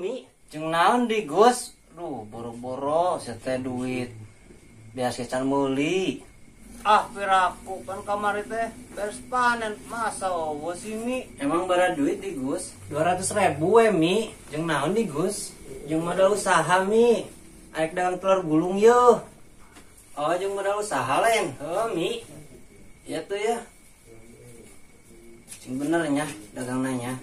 Mi. Jeung naon di Gus? Duh, boro-boro sia teh duit. Biasa can meuli. Ah, piraku kan kamari teh beres panen masa eueuh sih Mi. Emang bara duit di Gus? 200.000 we Mi. Jeung naon di Gus? Jeung modal usaha Mi. Arek dagang telur gulung yeuh. Oh, jeung modal usaha lain. Heuh Mi. Ya tuh ya. Sing bener nya dagang nanya.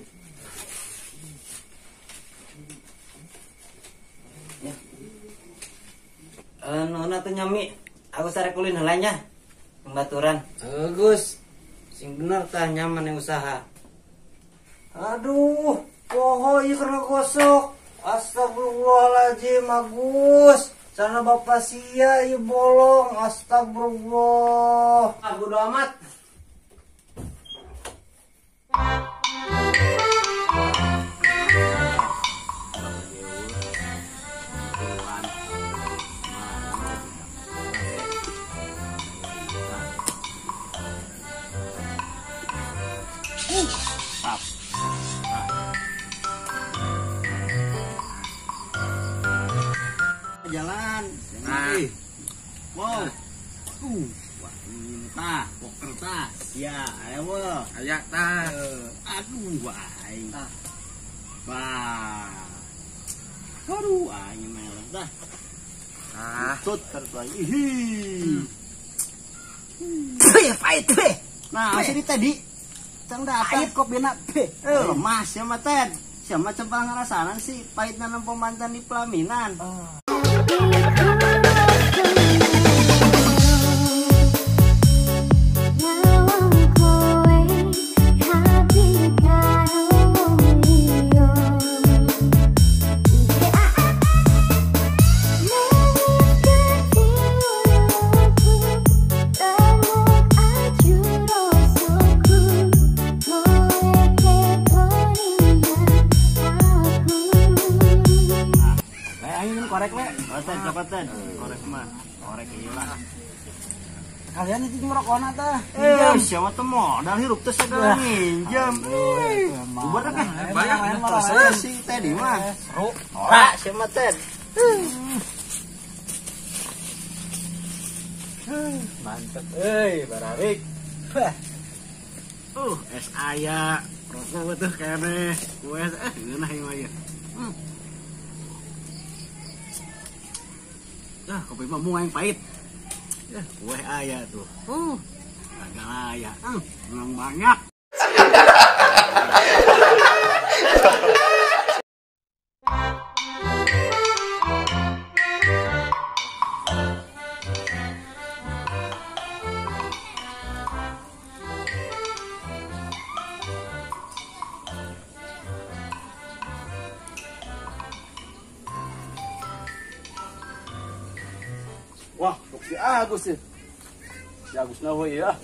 Ya. Nona tuh nyami, aku sarek ulin heula nya. Pembaturan. Gus. Sing bener tah nyaman yang usaha. Aduh, poho ieu keur gosok. Astagfirullahaladzim, Agus. Sana bapak sia ieu bolong. Astagfirullah. Ah, bodo amat. Jalan. Nah. Wow. Wah, poker tah. Ya, ayo. Aya tah. Aduh, aing. Wah. Aduh, aing meleh tah. Ah, tut terus. Ih. Pahit, pahit. Nah, sini tadi. Cang datang kopina. Lemas ya mah Ted. Siapa coba ngerasanan sih pahit nanam pemantan di pelaminan. Korek le, cokotan, korek mah, korek iyalah. Kalian itu merokona tah? Siapa tuh modal hirup teh segala minjem. Bubar kan? Banyak terus sih tadi mah. Seru. Ora siapa Ted. Mantep euy, bararik. Es aya, rokok tuh kayaknya. Kue ngeunah ieu mah ieu. Ah, kopi mah bunga yang pahit. Ya, kue aya tuh. Agak aya. Memang banyak. Wah, si Agus sih. Si Agus nawa ya.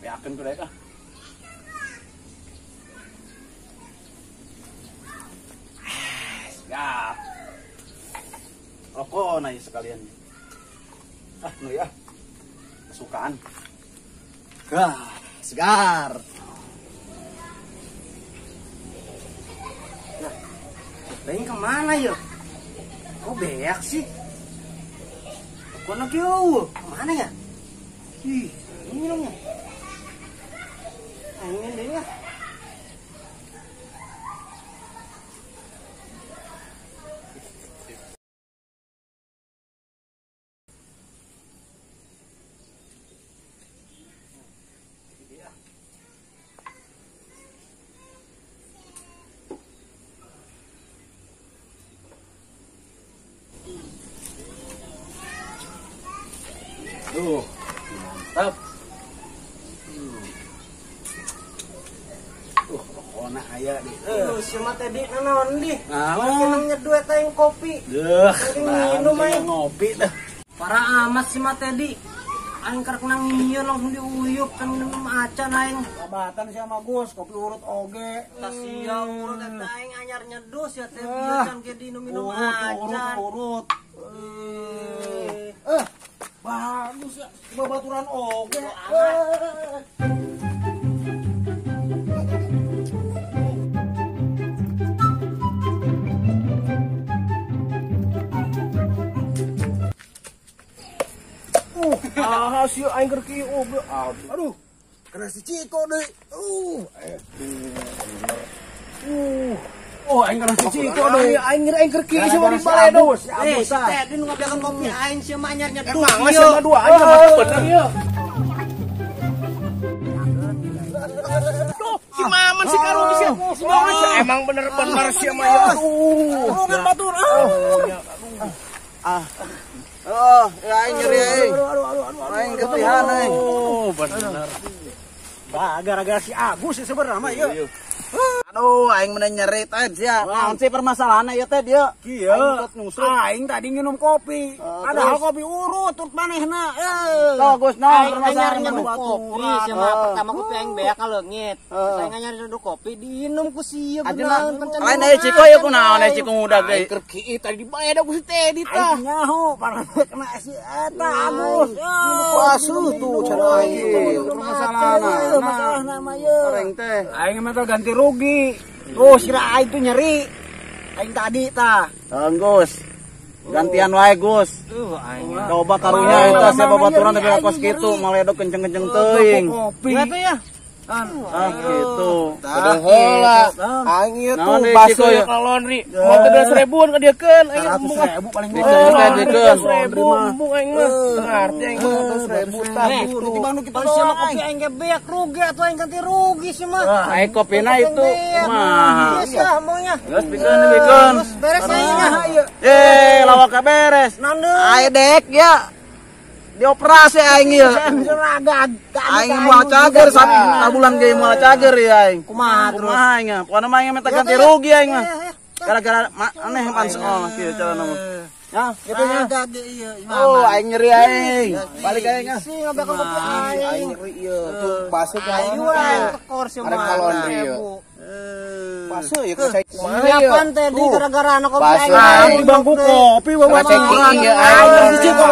Yakin tuh deh ah. Ya. Rokok naik sekalian. Ah, nu ya. Kesukaan. Gah, segar. Lah, lain kemana yuk? Kok beak sih? Kono kieu, kemana ya? Ih, ini minumnya. Ini deh lah. Tuh, mantap. Rokona aya deh. Siapa tadi naon dih? Nah, nang nyeduh eta yang kopi. Deuh, minum aing ngopi dah. Parah amat si Teddy. Aing karek nang ieu langsung diuyup kan minum acan aing. Babatan sia mah Gus, kopi urut oge. Tah sia urut eta aing anyar nyeduh sia teh can ge diminum acan. Urut. Bagus ya, babaturan oge. Ah sia aing keur kieu. Aduh. Kena si Ciko deui. Oh, aing kena si Ciko deui. Aing ngira aing keur kieu sia di baledo. Eh, si Teddy nu ngabeakeun kopi aing sia mah anyar nyeduh. Emang sia mah dua aing mah bener ieu. Duh, si Maman si karugi sia. Si Maman emang bener-bener sia mah ya. Aduh, batur. Ah. Oh, ya aing nyeri aing. Aing ketihan aing. Oh, bener. Bah, gara-gara si Agus sih sebenarnya mah ieu. Aduh, aing mending nyeri teh sia. Naon sih permasalahanna ieu teh dia? Kieu. Aing tadi nginum kopi. Padahal kopi urut turut manehna. Tuh, Gus, naon permasalahan nyeduh kopi sia mah pertama kopi aing beak kaleungit. Terus aing nyari nyeduh kopi diinum ku sia bener. Lain aya Ciko ieu kunaon aya Ciko ngudag deui. Keur kieu tadi dibae ku si Teddy tah. Aing nyaho parah kena si eta Agus. Wasuh tuh cenah aing. Permasalahanna. Masalahna mah ieu. Aing teh. Aing mah ganti rugi. Tuh sira aing tuh nyeri. Aing tadi tah. Gus. Gantian wae Gus. Coba karunya eta sia babaturan tapi kos kitu maledog kenceng-kenceng teuing. Kopi. Eta ya. Ah gitu. Udah heula. Aing ieu tuh basuh ka laundry. Mau teh 2.000-an ka dieukeun aing 100.000 paling murah. 100.000 embung aing mah. Teu arti aing mah 100.000 tah gitu. Titiban nu kitu sia mah kopi aing ge beak rugi atuh aing ganti rugi sih mah. Aing kopina itu mah. Geus lah maunya. Geus pikeun pikeun. Beres aing nya. Eh, lawak beres. Aing dek ya. Dioperasi aing ieu. Aing moal cager sabulan ge moal cager ya aing. Kumaha terus? Kumaha aing? Pokona mah aing minta ganti rugi aing mah. Gara-gara aneh pan oh kieu carana mah. Ya, kitu nya. Oh, aing nyeri aing. Balik aing ah. Sih ngabeakeun kopi aing. Aing nyeri ieu. Tuh basuh aing tekor sia mah. Arek laundry ieu. Basuh ieu ka kumaha ieu. Pan teh di gara-gara anak kopi aing. Di bangku kopi bawa ceki ieu aing. Si Ciko.